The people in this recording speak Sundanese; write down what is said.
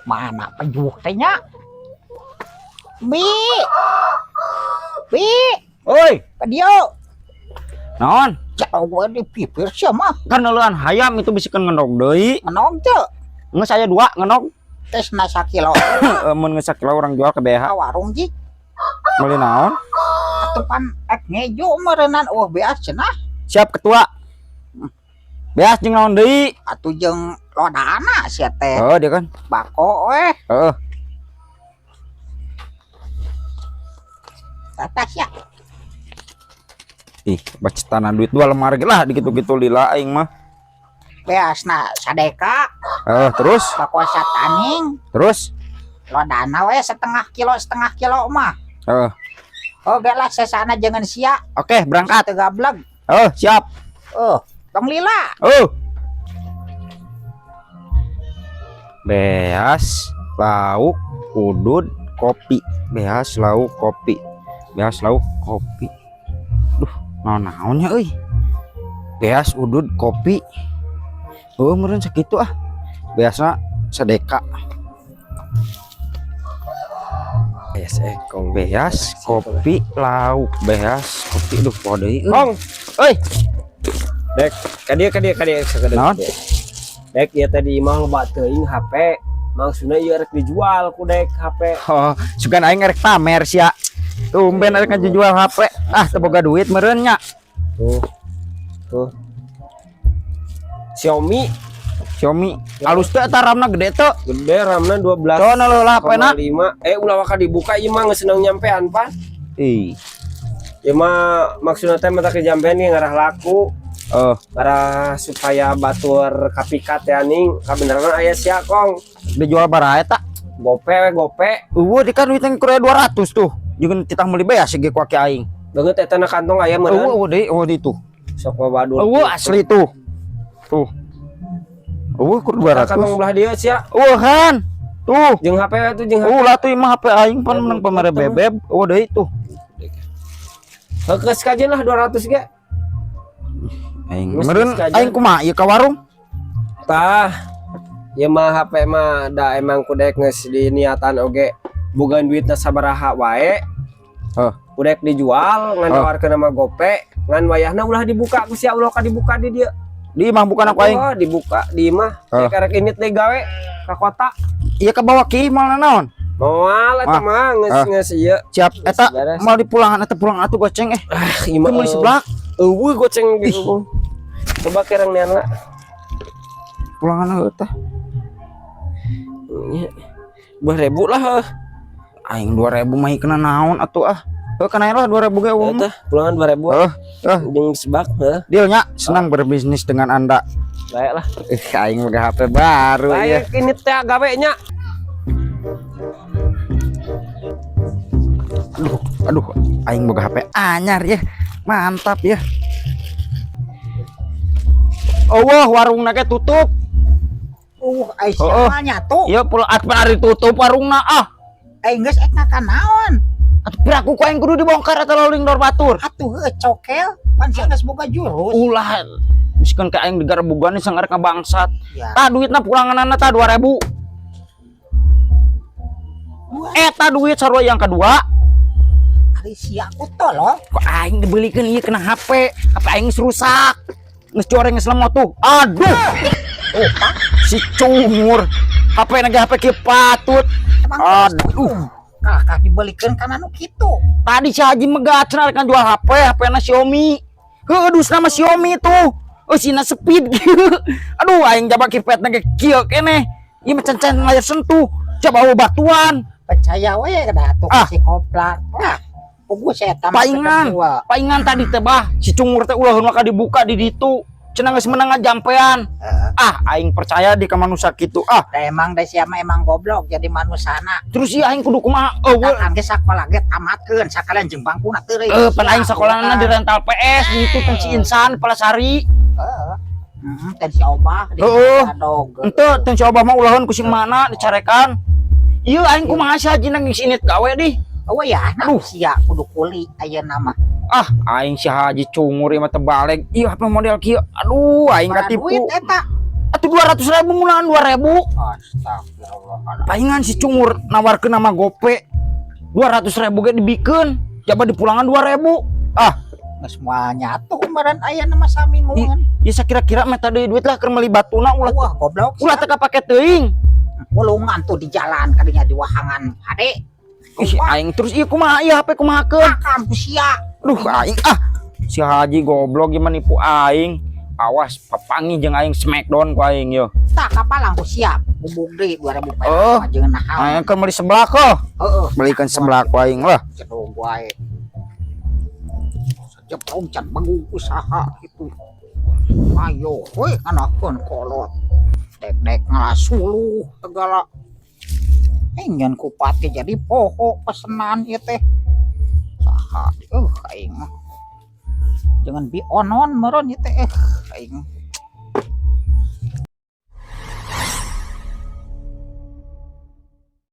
Mana pejuh teh nya? Bi. Bi, Oi, ka dieu. Naon? Jauh di pipir sia mah. Kan neuleuan hayam itu bisikeun ngendog deui. Ngenog teu? Geus aya dua ngenog. Tes na sakilo. Mun geus sakilo urang jual ke BH. Ka warung ji. Meuli naon? Atuh pan ek ngejo meureunnan eueuh beas cenah. Siap, ketua. Beas jeung naon deui? Atuh jeung lodana sia teh. Oh, dia kan. Bako weh. Heeh. Tata sia. Ih, bacetanan duit dua lemari lah digitu-gitu lila aing mah. Beasna sadeka. Heeh, terus? Bako sataning. Terus? Lodana we setengah kilo mah. Heeh. Oh, lah sesana jangan sia. Oke, berangkat. Teu gableg. Oh, siap. Oh, tong lila. Oh. Beas, lauk, udud, kopi. Beas, lauk, kopi. Beas, lauk, kopi. Duh, naon-naonnya euy. Beas, udud, kopi. Oh, meureun sakitu ah. Beasna sadeka. Beas ekong. Beas, kopi, lauk. Beas, kopi. Duh, poho deui euy. Kong, Euy. Dek, ka dieu ka dieu sakedeung. Naon? Dek, ieu tadi mah loba teuing HP. Maksudna ieu rek dijual ku dek HP. Oh, sugan aing rek pamer sia. Tumben rek ngajual HP. Ah, teu boga duit meureun nya. Tuh. Tuh. Xiaomi. Xiaomi. Alus teu eta RAM-na gede teu? Gede RAM-na 12. Coba leulah HP-na. 5. Ulah waka dibuka ieu mah geus senang nyampean, Pan. Ih. Ieu mah maksudna teh mata kejampean ge ngarah laku. Oh, ngarah supaya batur kapikat ya ning. Kabeneran aya sia, Kong. Dijual baraha eta? Gope we, gope. Eueuh, di kan duit yang kurang 200 tuh. Jeung titah meuli beas ge ku aki aing. Banget eta na kantong aya meureun. Eueuh, eueuh deui, eueuh deui tuh. Sok mah badul. Eueuh asli tuh. Tuh. Eueuh kur 200. Kantong belah dieu sia. Eueuh kan. Tuh. Jeung HP we tuh, jeung HP. Eueuh lah tuh imah HP aing pan menang pamere bebeb. Eueuh deui tuh. Heukeus kajeun lah 200 ge. Aing Geus meureun kajeun. Aing kumaha ieu ka warung? Tah. Ieu mah HP mah da emang ku dek geus diniatan oge boga duitna sabaraha wae. Heuh. Ku dek dijual ngan Heuh. nawarkeun nama gope, ngan wayahna ulah dibuka ku sia, ulah ka dibuka di dieu. Di imah bukan aku aing. Oh, dibuka di imah. Heuh. Rek rek init deui gawe ka kota. Ieu ka bawa ki moal naon? Moal eta Ah. mah geus Ah. geus ieu. Siap eta Beres. moal dipulangan eta pulang atuh goceng eh. Ah, imah Meuli seblak. Eueuh goceng gitu. Coba kerang nean lah. Pulangan heuh teh. 2000 lah heuh. Aing 2000 mah kena naon atuh ah. Heuh kana lah 2000 ge eueuh mah. Eta pulangan 2000. Heuh, heuh. Jeung sebak heuh. Dealnya senang berbisnis dengan Anda. Baik lah. Aing boga HP baru ya. Baik ini teh gawe nya. Aduh, aduh, aing boga HP anyar ya. Mantap ya. Oh, wah, warungna ge tutup. Ai Oh, oh. sia mah nyatu. Ieu pulang atuh ari tutup warungna ah. Aing geus ek ngakan naon? Atuh piraku ku aing kudu dibongkar atau lalu dor batur. Atuh heuh cokel, pan sia geus boga jurus. Ulah miskeun ka aing digarebugan sang arek ngabangsat. Ya. Tah duitna pulanganana tah 2000. Eta duit sarua yang kedua. Ari sia ku tolong. Kok aing dibelikeun ieu kena HP? HP aing geus rusak. Geus coreng geus lemot tuh. Aduh. Oh, Pak. Si cungur. HP na ge HP kieu patut. Emang Aduh. Kakak dibelikeun kana nu kitu. Tadi si Haji megat cenah rek jual HP, HP-na Xiaomi. Heuh, dusna mah Xiaomi tuh. Oh, sina speed. Aduh, aing jabak kipetna ge kieu keneh. Ieu mah can-can layar sentuh. Coba bawa batuan. Percaya we kada atuh Ah. si koplak. Lah, puguh saya eta mah Paingan. kedua. Paingan tadi teh bah, si cungur teh ulah maka dibuka di ditu. Cenah geus menang ngajampean. Heeh. Ah, aing percaya di ka manusia kitu. Ah, Da emang da sia mah emang goblok jadi manusana. Terus ieu aing kudu kumaha? Eueuh. Kan ge sakola ge tamatkeun sakalian jeung bangkuna teuring. Eh, pan aing sakolana di rental PS gitu teh si Insan Palasari. Heeh. Heeh, teh si Obah di Heeh. Gadog. Henteu, teh si Obah mah ulaheun ku si mana dicarekan. Ieu aing kumaha si Haji nang geus init gawe dih. Oh ya, nah Aduh. sia kudu kuli ayeuna mah. Ah, aing si Haji cungur ieu mah terbalik. Ieu HP model kieu. Aduh, aing Mana katipu. duit eta? Atuh 200 ribu mulangan 2000. Astagfirullah. Palingan si cungur nawarkeun nama gope 200 ribu ge dibikeun. Jaba dipulangan 2000. Ah, Geus moal nyatu kemarin aya nama samingguan. Ya sakira-kira meta deui duit lah keur meuli batuna, ulah Wah, goblok. ulah teu kapake teuing. Mulungan tuh di jalan kadinya di wahangan. Hade. Ih, aing terus ieu kumaha, ieu HP kumahakeun? Makan ku sia. Duh, aing ah. Si Haji goblok gimana nipu aing. Awas papangi jeung aing, smackdown ku aing yo. Tah kapalang ku siap. Bubuk deui 2000 perak. Oh. Jeung nahan. Aing keur meuli seblak kok. Heeh. Belikan seblak ku aing lah. Cedong wae. Sajeprong can benggung usaha gitu. Ayo, we nganakeun kolot. Dek-dek ngalasuluh segala. Engan kupat ge jadi poho pesenan ieu teh. Saha aing mah. Jangan bionon meureun ieu teh, aing.